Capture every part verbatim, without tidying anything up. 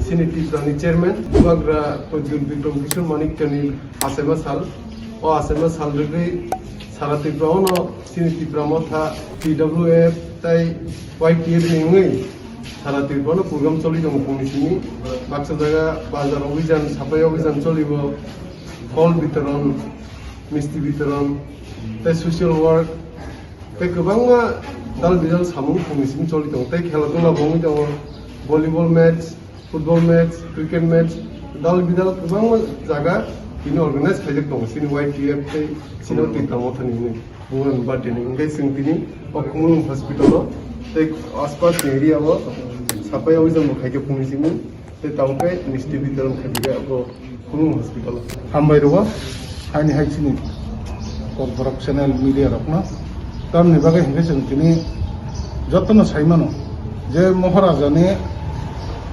Chini Tiprani chairman, Bubagra Pradyut Bikram Kishore Manik Tani achaima sal. O achaima sal rwgwi sara Tripura ono chini Tipra Motha, T W F tei Y T F ni wngwi sara Tripura ono program choli tongo phungni simi. Baksa jaga bazar obijan, sapai obijan cholibo, phol bitoron, misti bitoron, tei social work, tei kwbangma dal bidal samung phungni simi choli tongo. Tei khela dula bo wngwi tongo, volleyball match, football match, cricket match, dal bidal kwbangma jaga tini organize khaijak tongo, chini Y T F tei chini Tipra Mothani hwnwi. Bubagrani birthday ni hwnkhe chwng tini o Khumulwng hospital o tei aspas ni area o sapai obijan bo khaikhe phungni simi tei tabuk khe misti bitoron khaikhe abo Khumulwng hospital o. Hambai rwo, haini hai chini kok borok channel media rokno. Tamni bagwi hwnkhe chwng tini jotono sai mano je Maharaja ni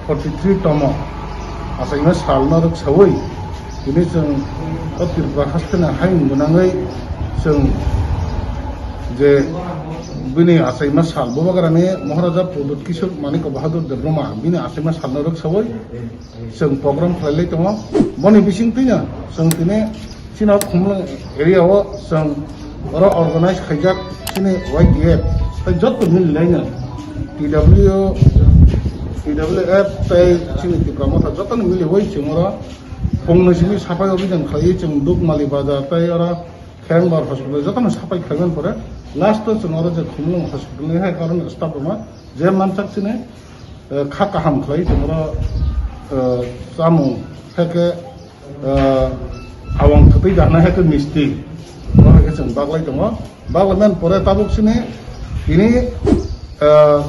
forty three tomo achaima salno rwksaui tini chwng o Tripura hasteni haini gwnangwi chwng je bini achaima sal Bubagrani Maharaja Pradyut Kishore Manik Bahadur Debbarma bini achaima salno rwksaui chwng program khlailai tongo. Boni bisingtwino chwng tini chini Khumulwng area o chwng oro organize khaijak chini Y T F tei joto mililaino T W, T W F tei chini Tipra Motha jotono miliwi chwng oro phungni simi sapai obijan khlaiwi chwng Dukmali bazar tei oro Kherengbar hospital jotono sapai khlaimani pore last o chwng oro je Khumulwng hospital ni hai oro staff rokno je mansak chini, eh, kha kaham khlai chwng oro, eh, chamung hai khe, eh, awang kwtwi dana hai khe misti. Oro hai khe chwng baglai tongo. Baglai man pore tabuk sini tini, eh,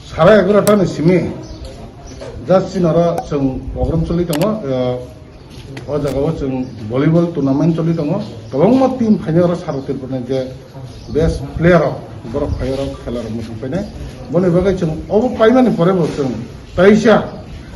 sara egarota ni simi just chini oro chwng program choli tongo. Eh, o jaga o chwng volleyball tournament choli tongo. Kwbangma team phainai oro sara Tripura ni je best player rok borok phai oro khela rok muchung phainai. Boni bagwi chwng obo paimani pore bo chwng taisa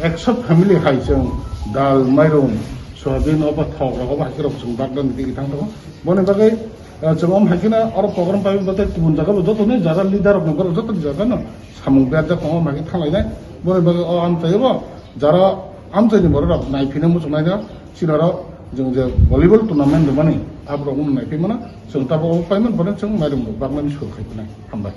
ekso family hai chwng dal, mairum, soyabin, obo thok rok obo hai khe rok chwng bagdani digi thang tongo. Boni bagwi, eh, chwng omo hai kheno oro program pai batai kubun jaga bo joto ni jara leader rok ni borok joto ni jaga no samung berjak tongo, omo hai khe thang lainai. Boni bagwi o amchai o bo jara amchai ni borok rok naiphina muchung naina chini oro chwng je volleyball tournament rwmani aborok wng naiphai mano. Chwng tabuk obo paimani pore chwng mairum rok bagmani sur khai tonai. Hambai.